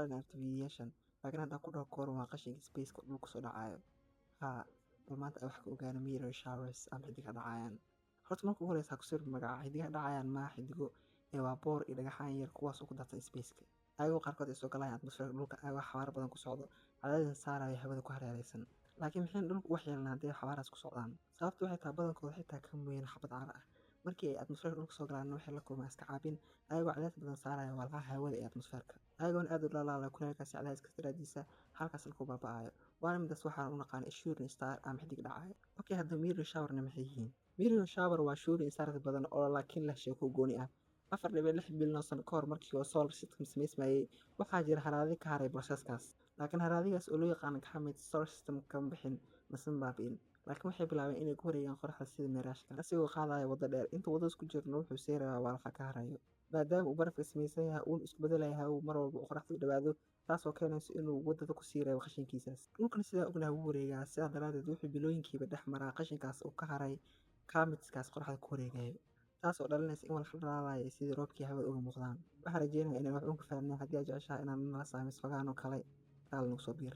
inaad aragto fiidiyoyaashan, laakiin haddaan ku dhaho kooran waa qashinka space-ka dhulka kusoo dhacayo. Haa, bal maanta aan wax ka ogaano meteor showers ama xidigaha dhacayaan. Horta marka ugu horeysa ha ku sawir magaca xidigaha dhacayaan maaha xidigo ee waa boor iyo dhagaxaan yar kuwaas oo ku daadsan space-ka. Ayagoo qaarkood ay soo galayaan atmosphere dhulka ayagoo xawaare badan ku socdo, cadaadisna saarayo hawada ku hareeraysan. Laakiin maxay dhulka u waxyeelaan haddii ay xawaarahaas ku socdaan? Sababtu waxay tahay badankooda xitaa kama weyn xabad carro ah. Markii ay atmosphere dhulka soo galaan, waxay la kulmaan iska caabin ayagoo cadaadis badan saaraya walxaha hawada ee atmosphere-ka. Ayagoona aad u dhalaalaya kuleylkaas iyo cadaadiskaas daraadiisa halkaas ku baaba'ayo. Waana midaas waxaan u naqaan shooting star ama xidig dhacayo. Okay, hadda meteor shower-na maxay yihiin? Meteor shower waa shooting stars badan oo laakiin leh sheeko gooni ah. 4.6 bilyan oo sano ka hor, markii uu solar system samaysmayay, waxaa jira haraadi ka haray process-kaas. Laakiin haraadigaas oo loo yaqaan comet solar system kama bixin masna baabi'in. Laakiin waxay bilaabeen inay ku wareegaan qoraxda sida meeraashka, asigoo qaadaya waddo dheer. Inta waddadaas ku jirna wuxuu seerayaa walxaha ka harayo. Maadaama uu barafka samaysan yahay uuna isku bedelaya hawo mar walba uu qoraxda u dhawaado, taasoo keenayso inuu waddada ku sii reebo qashinkiisaas. Dhulkana sidaa ognahay wuu wareegaa, sidaa daraaddeed wuxuu bilooyinkiiba dhex maraa qashinkaas uu ka haray comets-kaas qoraxda ku wareegayo. Taas oo dhalinaysa in walxo dhalaalaya sidii roobkii hawada uga muuqdaan. Waxaan rajeynayaa inaan wax uun ka fahanay. Haddii aad jeceshahay inaad nala saameyso xogahan oo kale, taal nagu soo biir.